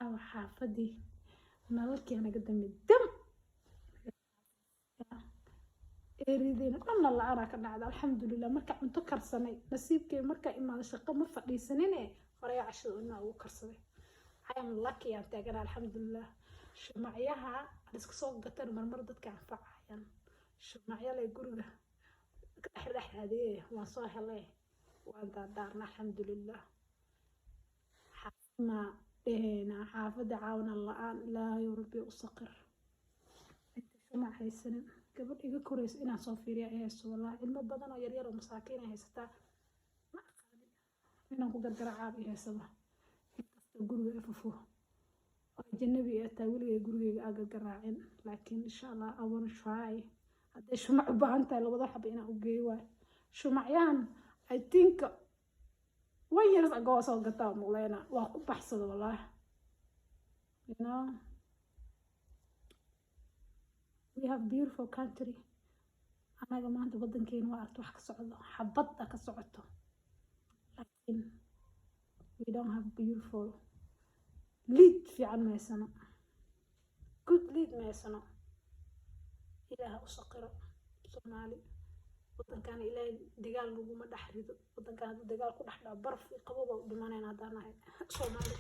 Caawa xaafadii nalalkii naga dambe dam eerideena dhanna la-aanaa ka dhacda. Alxamdulilah, marka cunto karsanay nasiibkay, markaa imaada shaqo ma fadhiisanine, horaya cashada inaa ugu karsaday. I am lucky, aan taagana, alxamdulilah. Shumacyaha aan iska soo gatan marmar dadka anfacayaan. Shumacyo leh guriga ka dhex dhexaadee waan soo helay, waan daardaarna, alxamdulilah. Ma dheheyna xaafadda caawina la-aan. Ilaahay rabbi u saqir inta shumac haysanin. Gabadh iga koraysa inaan soo fiiriya ay haysto. Wallahi, ilmo badan oo yaryar oo masaakiin ay haysataa. Ma aqaanin inaan ku gargaracaab i haysaba, inkastoo guriga ifufo oo ajanabi ay tahay, weligay gurigeyga aa gargaraacin, laakiin insha Allah I wanna try. Hadday shumac u baahan tahay, labada xaba inaan u geeyo waay. Shumacyahan I think one years ago soo gataa muqleyna, waa ku baxsada wallahi. We have beautiful country. Anaga maanta wadankeena waa aragta wax ka socdo, xabadda ka socoto, laakiin we don't have beautiful lead. Fiican ma haysano, good lead ma haysano. Ilaaha u saqiro Soomaali. Wadankan Ilaahay dagaal laguma dhex rido. Wadankan hadduu dagaal ku dhex dhaco, baraf iyo qabow baa u dhimanayna haddaan nahay Soomaali.